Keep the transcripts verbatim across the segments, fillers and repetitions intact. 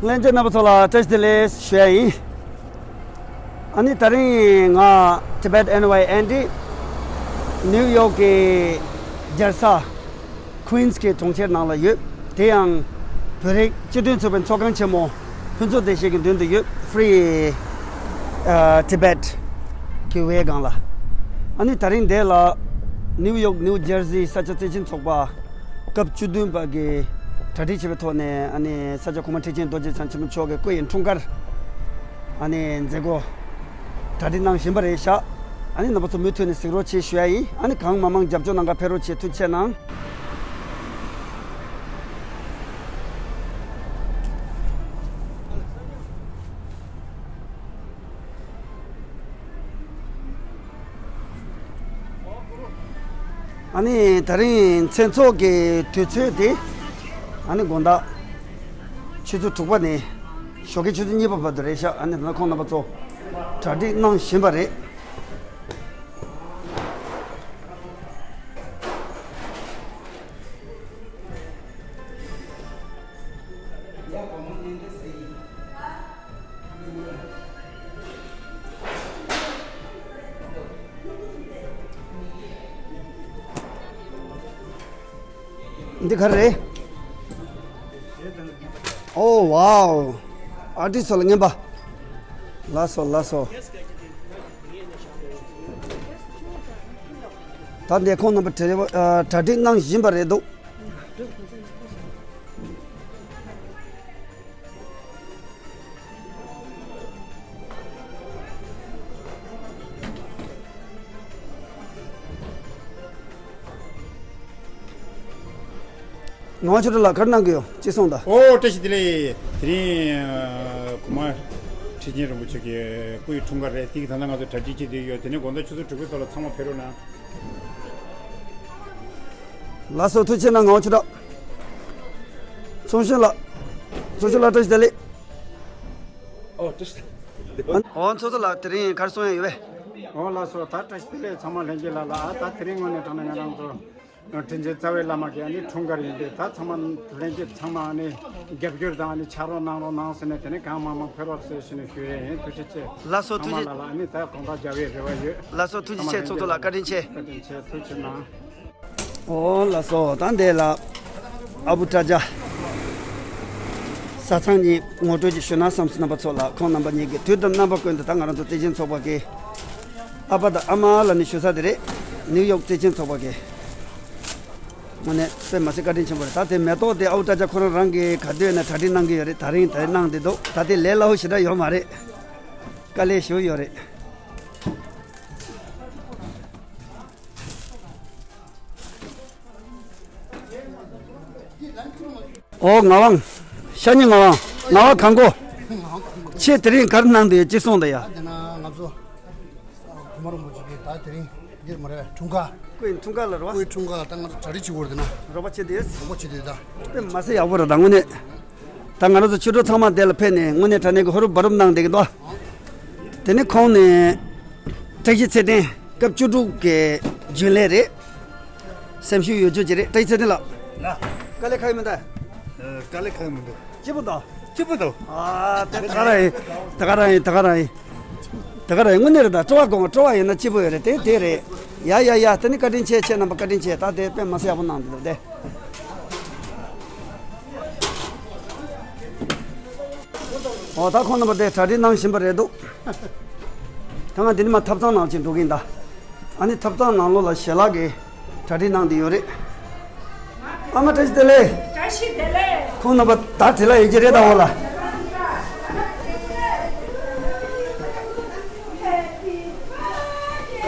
ལྷན་རྒྱས་རྣམ་པ་ཚོ་ལ་བཀྲ་ཤིས་བདེ་ལེགས་ཞུ་ཡ་ཡིན། ཨ་ནི་དེ་རིང་ང་Tibet N Y N D ནིའུ་ཡོག་གི་རྒྱལ་ས་Queens གི་གྲོང་ཁྱེར་ནང་ལ་ཡོད། དེ་ཡང་བོད་རིགས་སྤྱི་མཐུན་ཚོགས་པའི་ཚོགས་ཁང་ཆེན་མོ་ཕུན་ཚོགས་བདེ་གཤིས་ཀྱི་མདུན་དུ་ཡོད། Free ཨ་Tibet གི་བའི་སྒང་ལ། ཨ་ནི་དེ་རིང་འདི་ལ་ནིའུ་ཡོག་ནིའུ་ཇར་ཟི་ས་སྐྱ་བརྩེ་ཆེན་ཚོགས་པ་སྐབས་བཅུ་བདུན་པ་གི་གྲ་སྒྲིག་བྱས་པའི་ཐོག་ནས། ཨ་ནི་ས་སྐྱ་གོང་མ་ཁྲི་ཆེན་རྡོ་རྗེ་འཆང་ཆེན་པོ་མཆོག་གི་སྐུ་ཡི་འཁྲུངས་སྐར་ཨ་ནི་མཛད་སྒོ་གྲ་སྒྲིག་གནང་བཞིན་པ་རེད་ཤག་ཨ་ནི་རྣམ་པ་ཚོ་མུ་མཐུད་ནས་གཟིགས་རོགས་བྱེད་ཞུ་ཡ་ཡིན། ཨ་ནི་གང་མང་མང་རྒྱབ་སྐྱོར་གནང་ག་ཕེབས་རོགས་བྱེད། ཐུགས་རྗེ་གནང་། ཨ་ནི་དེ་རིང་མཚན་ཚོགས་ཀྱི་དུས་ཚོད་དེ་ཨ་ནི་དགོང་དག་ཆུ་ཚོད་དྲུག་པ་ནས་ཞོགས་ཀའི་ཆུ་ཚོད་གཉིས་པ་བར་དུ་རེད་ཤག་ཨ་ནི་ད་ལྟ་ཁོང་རྣམ་པ་ཚོ་གྲ་སྒྲིག་གནང་བཞིན་པ་རེད། འདི་ག་རེ་རེད། ཨོ་ཝའོ། ཨར་ཊིསི་ཚོ་ལ་རྔན་པ། ལགས་སོ་ལགས་སོ། ད་འདི་ཁོང་རྣམ་པ་གྲ་ཨ་གྲ་སྒྲིག་གནང་བཞིན་པ་རེད་འདུག་ངག་དབང་ཆོས་གྲགས་ལགས་ག་རེ་གནང་གི་ཡོད། ཅི་གསུངས་དང་། ཨོ་བཀྲ་ཤིས་བདེ་ལེགས། དེ་རིང་ཨ་གོང་མ་ཁྲི་ཆེན་རིན་པོ་ཆེ་གི་སྐུའི་འཁྲུངས་སྐར་རེད། དེ་གི་ད་ལྟ་ང་ཚོ་གྲ་སྒྲིག་བྱེད་བསྡད་ཡོད། དེ་ནས་དགོང་དག་ཆུ་ཚོད་དྲུག་པའི་ཐོག་ལ་ཚང་མ་ཕེབས་རོགས་གནང་། ལགས་སོ། ཐུགས་རྗེ་གནང་། ངག་དབང་ཆོས་གྲགས། ཚོང་ཤན་ལགས། ཚོང་ཤན་ལགས་བཀྲ་ཤིས་བདེ་ལེགས། ཨོ་བཀྲ་ཤིས་བདེ་ལེགས། ཨོ་ཚོགས་གཙོ་ལགས་དེ་རིང་ག་རེ་གསུང་ཡ་ཡོད་པས། ཨོ་ལགས་སོ། ད་བཀྲ་ཤིས་བདེ་ལེགས། ཚང་མ་ལྷན་རྒྱས་ལ་ལ། ཨ་ད་དེ་རིང་དངོས་གནས་དྲང་གནས་ང་རང་ཚོ་དྲིན་ཅན་རྩ་བའི་བླ་མ་གི་ཨ་ནི་འཁྲུངས་སྐར་ཡིན་པས། ད་ཚང་མ་ལྷན་རྒྱས་ཚང་མ་ཨ་ནི་རྒྱབ་སྐྱོར་དང་ཨ་ནི་ཕྱག་རོགས་གནང་རོགས་གནང་ཟེར་ནས། དེ་ནས་གང་མང་མང་ཕེབས་རོགས་ཟེར་ཞུ་ནས་ཞུ་ཡས་ཡིན། ཐུགས་རྗེ་ཆེ། ལགས་སོ། ཐུགས་རྗེ་ཆེ། ཚང་མ་ལ་ལ་ཨ་ནི་ད་དགོང་དག་མཇལ་བའི་རེ་བ་ཡོད། ལགས་སོ། ཚང་མ་ཐུགས་རྗེ་ཆེ། ལྷན་རྒྱས་ཚོགས་གཙོ་ལགས་བཀའ་དྲིན་ཆེ། བཀའ་དྲིན་ཆེ། ཐུགས་རྗེ་གནང་། ཨོ་ལགས་སོ། ད་འདི་ལ་ཨ་བུ་ཀྲ་ཇ་བཟའ་ཚང་གཉིས་ངོ་སྤྲོད་ཅིག་ཞུ་ན་བསམ་སོང་། རྣམ་པ་ཚོ་ལ། ཁོང་རྣམ་པ་གཉིས་ཀྱིས་དུས་དང་རྣམ་པ་ཀུན་ཏུ་ད་ང་རང་ཚོ་བརྩེ་ཆེན་ཚོགས་པ་གི་ཨ་ཕ་དང་ཨ་མ་ལ་ནི་ཞུ་ས་དེ་རེད། ནིའུ་ཡོག་བརྩེ་ཆེན་ཚོགས་པ་གི་དངོས་གནས་དཔེ་མ་སྲིད་བཀའ་དྲིན་ཆེན་པོ་རེད། ད་དེ་མེ་ཏོག་དེ་ཨ་བུ་ཀྲ་ཇ་ཁོ་རང་རང་གི་ག་དུས་ན་གྲ་སྒྲིག་གནང་གི་ཡོད་རེད། ད་རིང་དེ་གནང་བསྡད་འདུག་ད་དེ་ལས་སླ་བོ་ཞེ་དྲག་ཡོད་མ་རེད། དཀའ་ལས་ཞེ་པོ་ཡོད་རེད། ཨོ་ངག་དབང་། ཤ་ཉེ་ངག་དབང་། ངག་དབང་གང་གོ། ཁྱེད་དེ་རིང་ག་རེ་གནང་འདུག་ཅི་གསུངས་འདུག་ཡ། དེ་ན་ང་ཚོ་གོང་མ་རིན་པོ་ཆེ་གི་ད་དེ་རིང་འདིར་མ་རེད། འཁྲུངས་སྐར། སྐུའི་འཁྲུངས་སྐར་ལ་རོ། སྐུའི་འཁྲུངས་སྐར་ད་ང་ཚོ་གྲ་སྒྲིག་བྱེད་དགོས་རེད། དེ་ན་རོགས་པ་བྱེད་དུས། རོགས་པ་བྱེད་དུས་ད། དཔེ་མ་སྲིད་ཡག་པོ་རེད། ད་དངོས་གནས་ད་ང་རང་ཚོ་ཆོས་གྲོགས་ཚང་མ་འདི་ལ་ཕེབས་ནས་དངོས་གནས་དྲང་གནས་ཀྱི་ཧུར་བར་རུབ་གནང་བསྡད་ཀྱི་འདུག་དེ་ནས་ཁོང་ནས་བཀྲ་ཤིས་ཚེ་བརྟན་སྐབས་བཅུ་དྲུག་གི་རྒྱུན་ལས་རེད། སེམས་ཤུགས་ཡོད་རྒྱུ་ཅིག་རེད། བཀྲ་ཤིས་ཚེ་བརྟན་ལགས། ལགས། དཀའ་ལས་ཁག་ཡོད་མི་འདུག་ཨ། དཀའ་ལས་ཁག་ཡོད་མི་འདུག་སྐྱིད་པོ་འདུག་སྐྱིད་པོ་འདུག་ཨ། དེ་ད་ག་རང་ཡིན། ད་ག་རང་ཡིན། ད་ག་རང་ཡིན། ད་ག་རང་ཡིན། དངོས་གནས་རེད། ད་སྤྲོ་བ་དགོངས། སྤྲོ་བ་ཡོད་ན་སྐྱིད་པོ་ཡོད་རེད། དེ་དེ་རེད། ཡ་ཡ་ཡ། དེ་ནི་བཀའ་དྲིན་ཆེ། ཁྱེད་རྣམ་པ་བཀའ་དྲིན་ཆེ། ད་དེ་དཔེ་མ་སྲིད་ཡག་པོ་གནང་འདུག་དེ། ཨོ་ད་ཁོང་རྣམ་པ་དེ་གྲ་སྒྲིག་གནང་བཞིན་པ་རེད་འདུག་ད་ང་འདི་ནས་མར་ཐབ་ཚང་ནང་ཕྱིན་འགྲོ་གི་ཡིན་ད། ཨ་ནི་ཐབ་ཚང་ནང་ལོགས་ལ་ཞལ་ལག་གི་གྲ་སྒྲིག་གནང་བསྡད་ཡོད་རེད། ཨ་མ་བཀྲ་ཤིས་བདེ་ལེགས། བཀྲ་ཤིས་བདེ་ལེགས། ཁོང་རྣམ་པ་ད་དེ་ལ་ཡོད་ཀྱི་རེད་ད། འོ་ལ།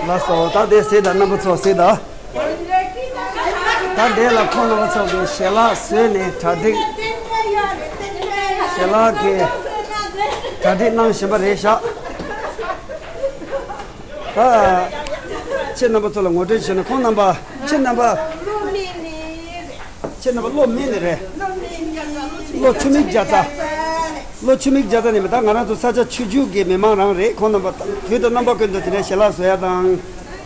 ལགས་སོ། ད་དེ་གཟིགས་དང་། རྣམ་པ་ཚོ་གཟིགས་དང་། ད་དེ་ལ་ཁོང་རྣམ་པ་ཚོ་གི་ཞལ་ལག་བཟོས་ནས་གྲ་སྒྲིག་ཞལ་ལག་གི་གྲ་སྒྲིག་གནང་བཞིན་པ་རེད་ཤག་ད་ཁྱེད་རྣམ་པ་ཚོ་ལ་ངོ་སྤྲོད་བྱས་ན། ཁོང་རྣམ་པ། ཁྱེད་རྣམ་པ། ཁྱེད་རྣམ་པ་ལྷོ་སྨད་ནས་རེད། ལྷོ་ཆུ་མིག་རྒྱ་ཚ། ལྷོ་ཆུ་མིག་རྒྱ་ཚ་ནས་མི། ད་ང་རང་ཚོ་ས་ཆ་ཆོས་བརྒྱུད་ཀྱི་མི་མང་རང་རེད། ཁོང་རྣམ་པ་དུས་དང་རྣམ་པ་ཀུན་ཏུ་དེ་ནས་ཞལ་ལག་བཟོ་ཡ་དང་།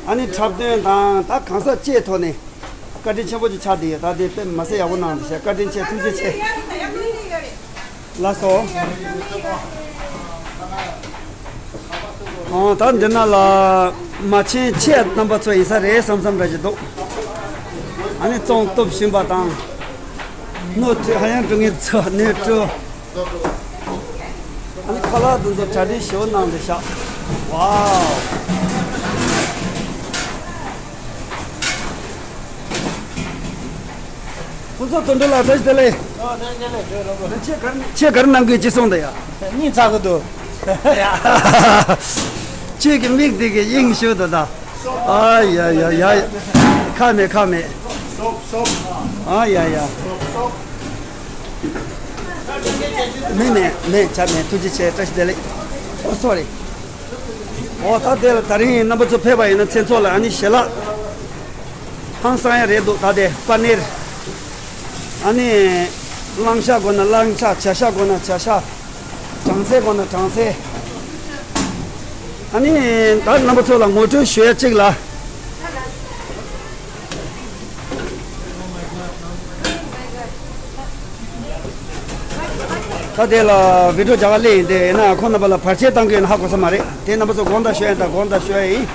ཨ་ནི་འཁྲབ་སྟོན་དང་། ད་གང་ཟག་བཅས་ཐོག་ནས་བཀའ་དྲིན་ཆེན་པོ་ཅིག་ཆགས་བསྡད་ཡོད། ད་དེ་དཔེ་མ་སྲིད་ཡག་པོ་གནང་འདུག་ཟེར། བཀའ་དྲིན་ཆེ། ཐུགས་རྗེ་ཆེ། ལགས་སོ། ཨང་། ད་འདི་ན་ལ་མ་ཆེན་ཆེ་རྣམ་པ་ཚོ་ཡིན་ས་རེད་བསམ་བསམ་འདྲ་ཞིག་འདུག་ཨ་ནི་བཙོང་གཏུབ་བཞིན་པ་དང་། སྣོད་ཧ་ཡང་འགྲོ་ངེས་ཚོ་སྣོད་སྤྲོ། ཨ་ནི་ཁ་ལག་དེ་ཚོ་གྲ་སྒྲིག་ཞུ་གནང་དེ་ཤག་ཝའོ། ཁོང་ཚོ་དོན་གྲུབ་ལགས་བཀྲ་ཤིས་བདེ་ལེགས། ཨོ་བཀྲ་ཤིས་བདེ་ལེགས་ཇོ་རོ་པོ། ཁྱེད་ག་རེ་ཁྱེད་ག་རེ་གནང་གི་ཅི་སོང་ད་ཡ། གཉིད་ཚ་གི་འདུག་ཁྱེད་ཀྱི་མིག་དེ་གི་དབྱིངས་ཞུ་ད་ད། ཨ་ཡ་ཡ་ཡ་ཡ། ཁ་མེད་ཁ་མེད། ཨ་ཡ་ཡ། མེད་མེད་མེད་ཆ་མེད། ཐུགས་རྗེ་ཆེ། བཀྲ་ཤིས་བདེ་ལེགས། ཨོ་སོ་རི། ཨོ་ད་དེ་ལ་ད་རིང་རྣམ་པ་ཚོ་ཕེབས་པ་ཡིན་ན་མཚན་ཚོགས་ལ་ཨ་ནི་ཞལ་ལག་ཧང་སང་ཡ་རེད་འདུག་ད་དེ་པ་ནེར། ཨ་ནི་གླང་ཤ་དགོས་ན་གླང་ཤ། བྱ་ཤ་དགོས་ན་བྱ་ཤ། སྦྲང་རྩི་དགོས་ན་སྦྲང་རྩི། ཨ་ནི་ད་རྣམ་པ་ཚོ་ལ་ངོ་སྤྲོད་ཞུ་ཡ་གཅིག་ལ། ད་དེ་ལ་བི་ཌིའོ་རྒྱག་ག་སླེབས་ཡིན། དེ་ཡིན་ན་ཁོང་རྣམ་པ་ལ་བར་ཆད་བཏང་གི་ཡོད་ན་ཧ་གོ་ས་མ་རེད། དེ་རྣམ་པ་ཚོ་དགོངས་དག་ཞུ་ཡ་ཡིན། ད་དགོངས་དག་ཞུ་ཡ་ཡིན།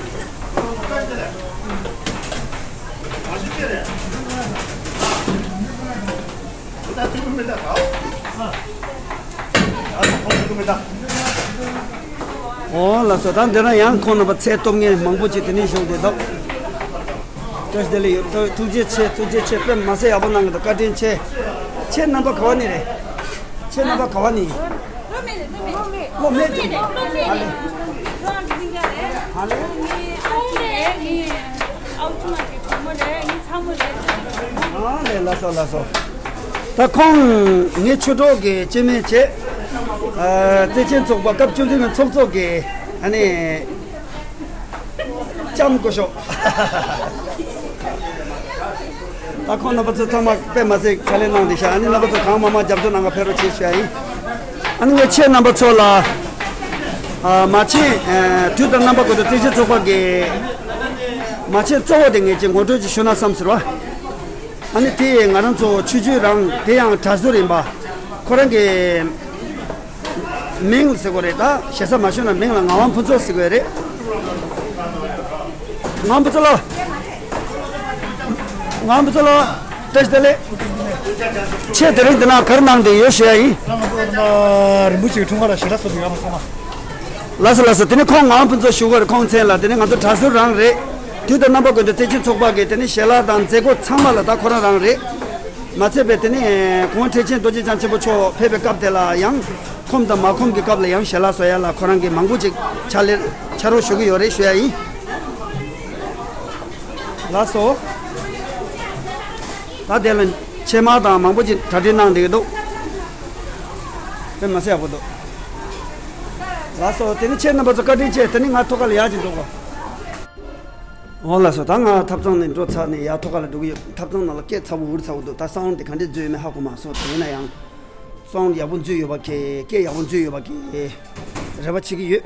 ཨོ་ལགས་སོ། ད་འདི་ན་ཡང་ཁོང་རྣམ་པ་ཚལ་གཏུབ་མཁན་མང་པོ་ཅིག་དེ་ནས་བཞུགས་བསྡད་འདུག་བཀྲ་ཤིས་བདེ་ལེགས་ཡོད། ཐུགས་རྗེ་ཆེ། ཐུགས་རྗེ་ཆེ། དཔེ་མ་སྲིད་ཡག་པོ་གནང་གི་འདུག་བཀའ་དྲིན་ཆེ། ཁྱེད་རྣམ་པ་ག་བ་ནས་རེད། ཁྱེད་རྣམ་པ་ག་བ་ནས། སློབ་མེད་ཀྱི་ནས། སློབ་མེད་ཀྱི་ནས། ཨ་ལེ། ཨ་ལེ། ཨ་ལེ། ལགས་སོ་ལགས་སོ། ད་ཁོང་ངའི་ཆོས་གྲོགས་ཀྱི་སྐྱེ་དམན་བྱས། ཨ། བརྩེ་ཆེན་ཚོགས་པ་སྐབས་བཅུ་བདུན་པའི་ཚོགས་གཙོ་གི་ཨ་ནི། ལྕམ་སྐུ་ཞབས། ད་ཁོང་རྣམ་པ་ཚོ་ཚང་མ་དཔེ་མ་སྲིད་ཕྱག་ལས་གནང་བསྡད་ཤག་ཨ་ནི་རྣམ་པ་ཚོ་གང་མང་མང་རྒྱབ་སྐྱོར་གནང་ག་ཕེབས་རོགས་བྱེད་ཞུ་ཡ་ཡིན། ཨ་ནི་ངས་ཁྱེད་རྣམ་པ་ཚོ་ལ། ཨ། མ་ཆེན། ཨ། དུས་དང་རྣམ་པ་ཀུན་ཏུ་བརྩེ་ཆེན་ཚོགས་པ་གི་མ་ཆེན་གཙོ་བོ་དེ་ངས་ཅིག་ངོ་སྤྲོད་ཅིག་ཞུ་ན་བསམ་ཟེར་བ། ཨ་ནི་དེ་ང་རང་ཚོ་ཆོས་བརྒྱུད་རང་དེ་ཡང་གྲྭ་ཟུར་ཡིན་པ། ཁོ་རང་གི་མིང་ཟེར་དགོས་རེད། ད་ཞེ་ས་མ་ཞུ་ན་མིང་ལ་ངག་དབང་ཕུན་ཚོགས་ཟེར་དགོས་རེད། ངག་དབང་ཕུན་ཚོགས་ལགས། ངག་དབང་ཕུན་ཚོགས་ལགས། བཀྲ་ཤིས་བདེ་ལེགས། ཁྱེད་དེ་རིང་འདི་ན་ག་རེ་གནང་བསྡད་ཡོད་ཞུ་ཡ་ཡིན། ང་ཚོ་རིན་པོ་ཆེའི་འཁྲུངས་སྐར་ལ་ཞལ་ལག་བཟོ་བསྡད་ཡོད་མ་སོང་ང་། ལགས་སོ་ལགས་སོ། དེ་ནི་ཁོང་ངག་དབང་ཕུན་ཚོགས་ཞུ་དགོས་རེད། ཁོང་མཚན་ལ། དེ་ནི་ང་ཚོ་གྲྭ་ཟུར་རང་རེད། དུས་དང་རྣམ་པ་ཀུན་ཏུ་བརྩེ་ཆེན་ཚོགས་པ་གི་དེ་ནི་ཞལ་ལག་དང་མཛད་སྒོ་ཚང་མ་ལ་ད་ཁོ་རང་རང་རེད། མ་ཚད་པའི་དེ་ནི་གོང་ཁྲེ་ཆེན་རྡོ་རྗེ་འཆང་ཆེན་པོ་མཆོག་ཕེབས་པའི་སྐབས་དེ་ལ་ཡང་ཁོམ་དང་མ་ཁོམ་གྱི་སྐབས་ལ་ཡང་ཞལ་ལག་བཟོ་ཡ་ལ་ཁོ་རང་གིས་མང་པོ་ཅིག་ཕྱག་ལས་ཕྱག་རོགས་ཞུ་གི་ཡོད་རེད་ཞུ་ཡ་ཡིན། ལགས་སོ། ད་དེ་ལ་ཕྱེ་མར་དང་མང་པོ་ཅིག་གྲ་སྒྲིག་གནང་བསྡད་ཀྱི་འདུག་དཔེ་མ་སྲིད་ཡག་པོ་འདུག་ལགས་སོ། དེ་ནི་ཁྱེད་རྣམ་པ་ཚོ་བཀའ་དྲིན་ཆེ། དེ་ནི་ང་ཐོག་ཁ་ལ་ཡར་ཅིག་འགྲོ་དགོས། འོ་ལགས་སོ། ད་ང་ཐབ་ཚང་ནས་འགྲོ་ཚར་ནས་ཡར་ཐོག་ཁ་ལ་འགྲོ་གི་ཡོད། ཐབ་ཚང་ནང་ལ་སྐད་ཚ་པོ་འུར་ཚ་པོ་འདུག་ད་སའུན་དེ་ག་འདྲས་འཛུལ་ཡོད་མེད་ཧ་གོ་མ་སོང་། དེ་ཡིན་ན་ཡང་སའུན་ཡག་པོ་འཛུལ་ཡོད་པ་གི། སྐད་ཡག་པོ་འཛུལ་ཡོད་པ་གི་རེ་བ་བྱེད་ཀྱི་ཡོད།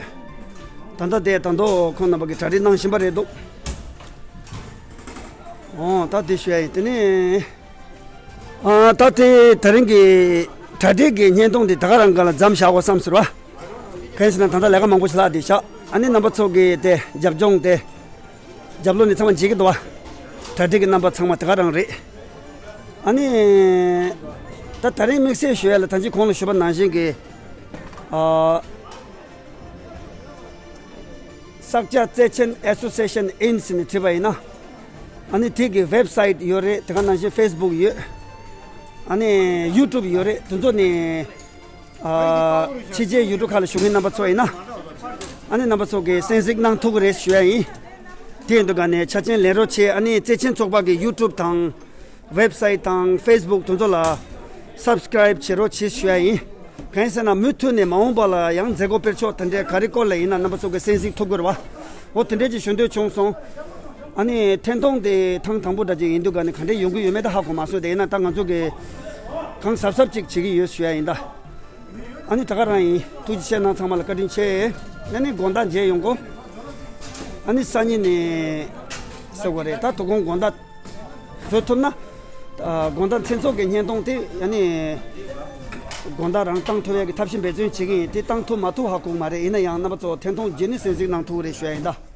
ད་ལྟ་དེ་ད་དུང་ཁོང་རྣམ་པ་གིས་གྲ་སྒྲིག་གནང་བཞིན་པ་རེད་འདུག་འོ་ད་དེ་ཞུ་ཡ་ཡིན། དེ་ནས་ཨ། ད་དེ་དེ་རིང་གི་གྲ་སྒྲིག་གི་བརྙན་ཐུང་དེ་ད་ག་རང་སྒང་ལ་མཚམས་བཞག་དགོས་བསམ་ཟེར་བ། གང་ཡིན་ཟེར་ན་ད་ལྟ་ལས་ཀ་མང་པོ་ཞིག་ལྷག་བསྡད་ཤག་ཨ་ནི་རྣམ་པ་ཚོ་གི་དེ་རྒྱབ་ལྗོངས་དེ། རྒྱབ་ལོགས་ནས་ཚང་མ་མཇལ་གྱི་འདུག་བ། གྲ་སྒྲིག་གི་རྣམ་པ་ཚང་མ་དེ་ག་རང་རེད། ཨ་ནི། ད་དེ་རིང་དམིགས་བསལ་ཞུ་ཡ་ལ་ད་ཅི་གོང་ལ་ཞུས་པ་ནང་བཞིན་གྱི། ཨ། བསགས་སྐྱ་བརྩེ་ཆེན་ཨེ་སོ་སི་ཨེ་ཤན་ཨིན་ཟེར་ནས་བྲིས་པ་ཡིན་ན། ཨ་ནི་དེ་གི་ཝེབ་སའིཊ་ཡོད་རེད། དེ་ག་ནང་བཞིན་ཕེ་སི་བུག་ཡོད། ཨ་ནི་ཡུ་ཊུབ་ཡོད་རེད། དེ་ཚོ་ནས། ཨ། ཕྱི་རྒྱལ་ཡུལ་གྲུ་ཁག་ལ་བཞུགས་མཁན་རྣམ་པ་ཚོ་ཡིན་ན། ཨ་ནི་རྣམ་པ་ཚོ་གིས་གསན་གཟིགས་གནང་ཐུབ་ཀྱི་རེད་ཞུ་ཡ་ཡིན། དེ་ཡིན་དུས་ག་ནས་ཆ་རྐྱེན་ལེན་རོགས་བྱེད། ཨ་ནི་བརྩེ་ཆེན་ཚོགས་པ་གི་ཡུ་ཊུབ་དང་། ཝེབ་སའིཊ་དང་ཕེ་སི་བུག་དེ་ཚོ་ལ་སབ་སི་ཀི་རེབ་བྱེད་རོགས་བྱེད་ཞུ་ཡ་ཡིན། གང་ཡིན་ཟེར་ན་མུ་མཐུད་ནས་མ་འོངས་པ་ལ་ཡང་མཛད་སྒོ་སྤེལ་ཕྱོགས་དེ་འདྲའི་ག་རེ་སྐོར་ལ་ཡིན་ན་རྣམ་པ་ཚོ་གིས་གསན་གཟིགས་ཐུབ་ཀྱི་རེད་བ། འོ་དེ་འདྲས་ཅིག་ཞུ་འདོད་བྱུང་སོང་། ཨ་ནི་འཐེན་གཏོང་དེ་ཐེངས་དང་པོ་འདྲ་ཅིག་ཡིན་དུས་ག་ནས་ག་འདྲས་ཡོང་གི་ཡོད་མེད་ད་ཧ་གོ་མ་སོང་། དེ་ཡིན་ན་ད་ང་ཚོ་གིས་གང་གཟབ་གཟབ་ཅིག་བྱེད་ཀྱི་ཡོད་ཞུ་ཡ་ཡིན་ད། ཨ་ནི་ད་ག་རང་ཡིན། ཐུགས་རྗེ་ཆེ་གནང་། ཚང་མ་ལ་བཀའ་དྲིན་ཆེ། ཨ་ནི་དགོང་དག་མཇལ་ཡོང་གོ། ཨ་ནི་སང་ཉིན་ནས་ཟེར་དགོས་རེད། ད་དོ་དགོང་དགོང་དག་བཟོ་ཐུབ་ན། ཨ། དགོང་དག་མཚན་ཚོགས་ཀྱི་བརྙན་ཐུང་དེ་ཨ་ནི་ དགོང་དག་རང་བཏང་ཐུབ་ཡག་གི་ཐབས་ཤེས་འབད་བརྩོན་བྱེད་ཀྱི་ཡིན། དེ་བཏང་ཐུབ་མ་ཐུབ་ཧ་གོ་གི་མ་རེད། ཡིན་ན་ཡང་རྣམ་པ་ཚོ་ཐེངས་ཐོག་རྗེས་ནས་གསན་གཟིགས་གནང་ཐུབ་ཀྱི་རེད་ཞུ་ཡ་ཡིན་ད།